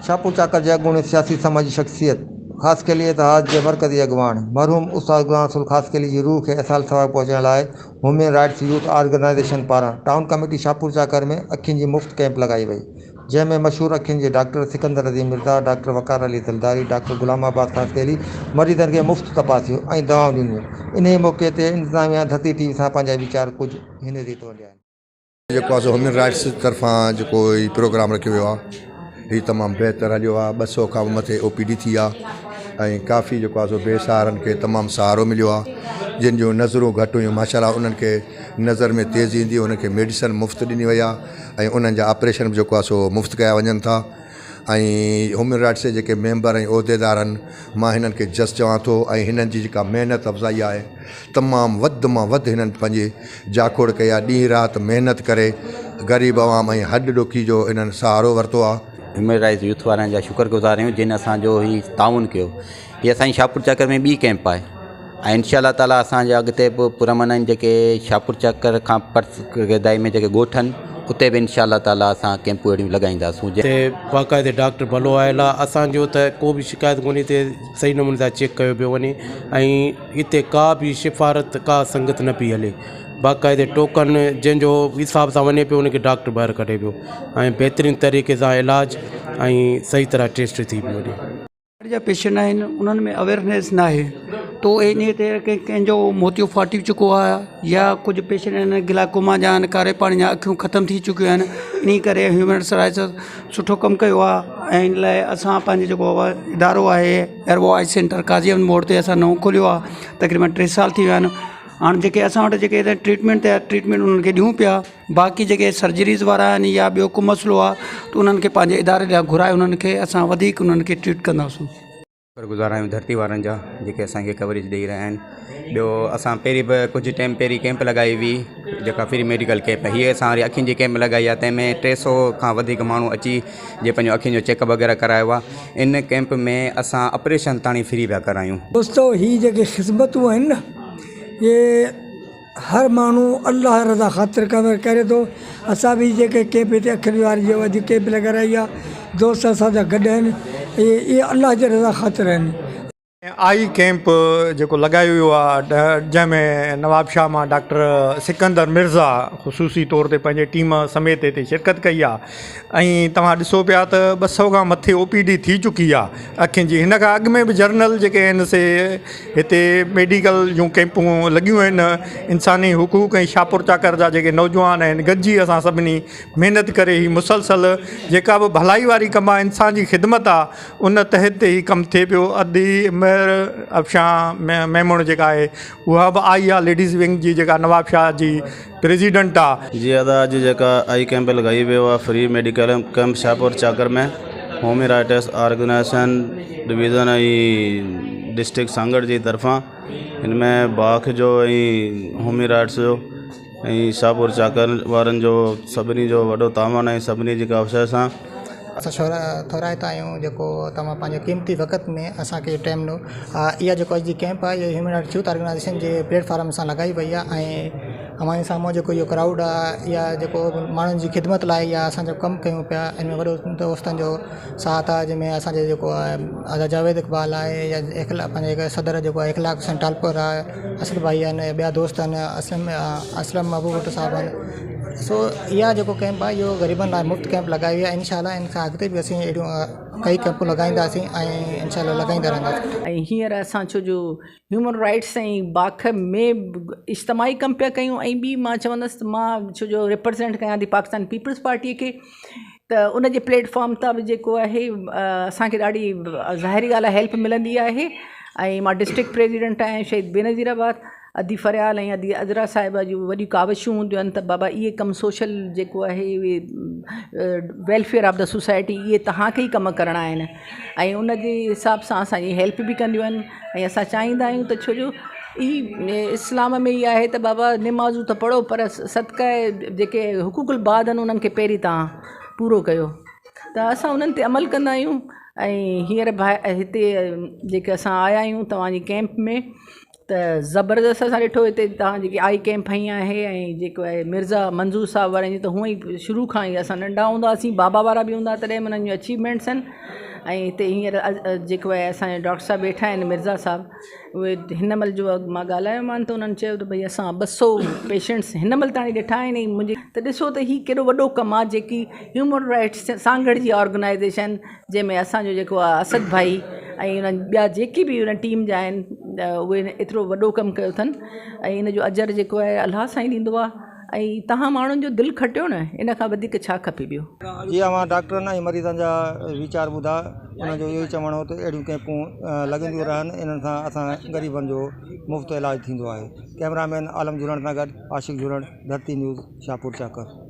شاهپور چاڪر جي اڳوڻي سياسي سماجي شخصيت، خاصخيلي اتحاد جي مرڪزي اڳواڻ مرحوم استاد غلام رسول خاصخيلي جي روح کي ايصال ثواب پهچائڻ لاء هيومن رائٽس يوٿ آرگنائيزيشن پاران ٽائون ڪميٽي شاهپور چاڪر ۾ اکين جي مفت ڪئمپ لڳائي وئي جنهن ۾ مشهور اکين جي ڊاڪٽر سڪندر عظيم مرزا، ڊاڪٽر وقار علي زلداري، ڊاڪٽر غلام عباس خاصخيلي مريضن کي مفت تپاسيون ۽ دوائون ڏنيون انهي موقعي تي انتظاميا ڌرتي ٽي وي سان پنهنجا ويچار ڪجهه هن ريت ونڊيا آهن. جيڪو آهي سو هيومن رائٽس طرفان جيڪو هي پروگرام رکيو ويو آهي هي تمام بهتر هليو آهي 200 کان به مٿي او پي ڊي ٿي آهي ۽ ڪافي جيڪو آهي سو بي سهارن کي تمام سهارو مليو آهي جن جون نظرون گهٽ هيون ماشاء الله انهن کي نظر ۾ تيزي ايندي انهن کي ميڊيسن مفت ڏني وئي آهي ۽ انهن جا آپريشن به جيڪو آهي سو مفت ڪيا وڃن ٿا ۽ هيومن رائٽس جي جيڪي ميمبر ۽ عهديدار آهن مان هنن کي جس چوان ٿو ۽ هنن جي جيڪا محنت افزائي آهي تمام وڌ مان وڌ هنن پنهنجي جاکوڙ ڪئي آهي ڏينهن رات محنت ڪري غريب عوام ۽ هڏ ڏوکي جو هنن سهارو ورتو آهي. هيومن رائٽس يوٿ وارن جا شڪر گذار آهيون جن اسان جو هي تعاون ڪيو هي اسان جي شاهپور چاڪر ۾ ٻي ڪئمپ آهي ۽ انشاء الله تعاليٰ اسان جا اڳتي به پرامن آهن جيڪي شاهپور چاڪر کان پرگدائي ۾ جيڪي ڳوٺ آهن اتي به انشاء الله تعاليٰ اسان ڪئمپون اهڙيون لڳائينداسون. هتي باقاعدي ڊاڪٽر ڀلو آيل آهي اسان جو ته ڪو به شڪايت ڪونهي هتي صحيح نموني سان چيڪ ڪيو پيو وڃي ۽ هتي ڪا به سفارت ڪا سنگت نه پئي هلي باقاعدي ٽوڪن جنهن جو حساب سان وڃي پيو ان کي ڊاڪٽر ٻاهر ڪڍي پيو ۽ بهترين طريقي سان علاج ۽ صحيح طرح ٽيسٽ ٿي پيو وڃي. جا پيشنٽ آهن انهن ۾ اويئرنيس ناهي تو انهي تي ڪنهن جو موتيو ڦاٽي چڪو آهي يا ڪجهه پيشنٽ آهن گلاڪوما جا آهن ڪاري پاڻي جا اکيون ختم ٿي چڪيون آهن انهي ڪري هيومن رائٽس سٺو ڪم ڪيو آهي ۽ ان لاء اسان پنهنجو جيڪو ادارو آهي ايربو آئي سينٽر قاضي احمد موڙ تي اسان نئون کوليو آهي تقريبن 3 سال ٿي ويا آهن هاڻي جيڪي اسان وٽ جيڪي ٽريٽمينٽ تي ٽريٽمينٽ انهن کي ڏيون پيا باقي جيڪي سرجريز وارا آهن يا ٻيو ڪو مسئلو آهي ته انهن کي پنهنجي اداري ڏانهن گهرائي انهن کي اسان وڌيڪ انهن کي ٽريٽ ڪنداسون. شڪر گذار آهيون ڌرتي وارن جا جيڪي اسان کي ڪوريج ڏئي رهيا آهن ٻيو اسان پهرين به ڪجهه ٽائيم پهرين ڪيمپ لڳائي هئي جيڪا فري ميڊيڪل ڪيمپ هيء اسان وري اکين جي ڪيمپ لڳائي آهي تنهن ۾ 300 کان وڌيڪ ماڻهو اچي جي پنهنجو اکين جو چيڪ اپ وغيره ڪرايو آهي ان ڪيمپ ۾ اسان آپريشن تاڻي فري پيا ڪرايون. دوستو هي جيڪي خدمتون آهن نه اهي هر ماڻهو الله رضا خاطر ڪم ڪري ٿو اسان به جيڪي ڪيمپ هتي اکين واري جو اڄ ڪيمپ لڳارائي آهي دوست اسان جا گڏ آهن اهي اهي الله جي رضا خاطر آهن. آئي ڪيمپ جيڪو لڳايو ويو آهي جنهن ۾ نوابشاهه مان ڊاڪٽر سڪندر مرزا خصوصي طور تي پنهنجي ٽيم سميت هتي شرڪت ڪئي آهي ۽ توهان ڏسو پيا ته 200 کان مٿي او پي ڊي ٿي چڪي آهي اکين جي هن کان اڳ ۾ به جرنل جيڪي آهن سي هتي ميڊيڪل جون ڪيمپون لڳيون آهن انساني حقوق ۽ شاهپور چاڪر جا جيڪي نوجوان آهن گڏجي اسان سڀني محنت ڪري هي مسلسل جيڪا به ڀلائي واري ڪم آهي انسان جي خدمت آهي ان تحت هي ڪم ٿئي پيو ادي مهر افشان ميمڻ جيڪا آهي اها به آئي آهي ليڊيز ونگ جي جيڪا نوابشاهه جي پريزيڊنٽ آ. جي ادا اڄ جيڪا آئي ڪيمپ لڳائي ويو آ free medical camp Shahpur Chakar ۾ human rights organisation division ۽ district Sanghar جي طرفان ان ۾ باک جو ۽ هيومن رائٽس جو ۽ شاهپور چاڪر وارن جو سڀني جو وڏو تعاون ۽ سڀني جي ڪاوش سان. اسان ٿورائتا آهيون جيڪو توهان پنهنجي قيمتي وقت ۾ اسان کي ٽائيم ڏنو اها جيڪو اڄ جي ڪيمپ آهي اها هيومن رائٽس يوٿ آرگنائيزيشن جي پليٽ فارم سان لڳائي وئي آهي ۽ اوهان جي سامهون جيڪو اهو ڪرائوڊ آهي يا جيڪو ماڻهن جي خدمت لاءِ يا اسان جو ڪم ڪيون پيا ان ۾ وڏو دوستن جو ساٿ آهي جنهن ۾ اسان جو جيڪو آهي ادا جاويد اقبال آهي يا پنهنجي صدر جيڪو آهي اخلاق حسين ٽالپر آهي اسد ڀائي آهن ٻيا دوست آهن اسلم اسلم ابوبڪر صاحب آهن سو اها جيڪو ڪيمپ آهي اهو غريبن لاءِ مفت ڪيمپ لڳائي وئي آهي انشاء الله ان کان اڳتي به اسين اهڙيون ڪئي ڪيمپون لڳائينداسين ۽ انشاء الله لڳائيندا رهنداسين. ۽ هينئر اسان ڇو جو هيومن رائٽس ۽ باک ۾ اجتماعي ڪم پيا ڪيون ۽ ٻي مان چوندس ته مان ڇو جو ريپرزينٽ ڪيان ٿي پاڪستان پيپلز پارٽيء کي ته ان جي پليٽ فارم تان به جيڪو آهي اسان کي ڏاڍي ظاهري ڳالهه آهي هيلپ ملندي آهي ۽ مان ڊسٽرڪٽ پريزيڊنٽ آهيان شهيد بينظير آباد ادي فريال ۽ ادي عذرا صاحبه جون وڏيون ڪاوشون هونديون آهن ته بابا اهي ڪم سوشل جيڪو آهي اهي ويلفيئر آف the society اهي توهان کي ئي ڪم ڪرڻا آهن ۽ ان جي حساب سان اسان جي هيلپ به ڪنديون آهن ۽ اسان چاهيندا آهيون ته ڇو جو هي اسلام ۾ ئي آهي ته بابا نمازون ته پڙهو پر صدقه جيڪي حقوق العباد آهن انهن کي پهرين توهان پورو ڪيو ته اسان انهن تي عمل ڪندا آهيون ۽ هينئر هتي جيڪي اسان آيا آهيون توهان جي ڪيمپ ۾ ته زبردست اسان ڏٺو هتي توهان جيڪي آئي ڪيمپ هنئي آهي ۽ جيڪو آهي مرزا منظور صاحب وارن جي ته هونئن ئي شروع کان ئي اسان ننڍا هوندا هئاسين بابا وارا به هوندا تڏهن به انهن جون اچيومينٽس آهن ۽ هتي هينئر جيڪو آهي اسان جا ڊاڪٽر صاحب ويٺا آهن مرزا صاحب اهي هن مهل جو مان ڳالهايومان ته انهن چيو ته ڀئي اسان 200 پيشنٽس هن مهل تائين ڏٺا آهن ۽ منهنجي ته ڏسو ته هي ڪيڏو وڏو ڪم آهي جيڪي هيومن رائٽس سانگهڙ جي آرگنائيزيشن جنهن ۾ اسان جو جيڪو آهي اسد ڀائي ۽ انهن ٻيا جيڪي به ان ٽيم جا آهن اهي ايترو وڏو ڪم ڪيو اٿن ۽ ان جو اجر جيڪو آهي الله سائين ڏيندو آهي ۽ توهان ماڻهن جو دل کٽيو نه ان کان وڌيڪ ڇا کپي ٻيو. جي اوهان ڊاڪٽرن ۽ مريضن جا ويچار ٻڌا انهن جو اهو ئي چوڻ هو ته اهڙيون ڪئمپون لڳنديون رهن انهن سان اسان غريبن جو مفت علاج ٿيندو آهي ڪئميرا مين عالم جهولڻ سان گڏ عاشق جهولڻ ڌرتي نيوز شاهپور چاڪر.